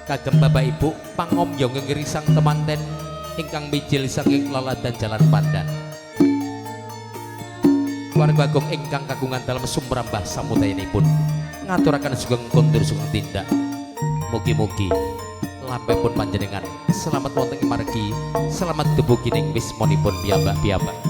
Kagem Bapak Ibu pangombyong ngirisang temanten ingkang mijil saking laladan Jalan Pandan. Keluarga agung ingkang kagungan dalem sumrambah samudayanipun ngaturaken sugeng kondur sugeng tindak. Mugi-mugi lampahipun panjenengan selamat wonten ing margi, selamat dumugi ning wismanipun piyambak-piyambak.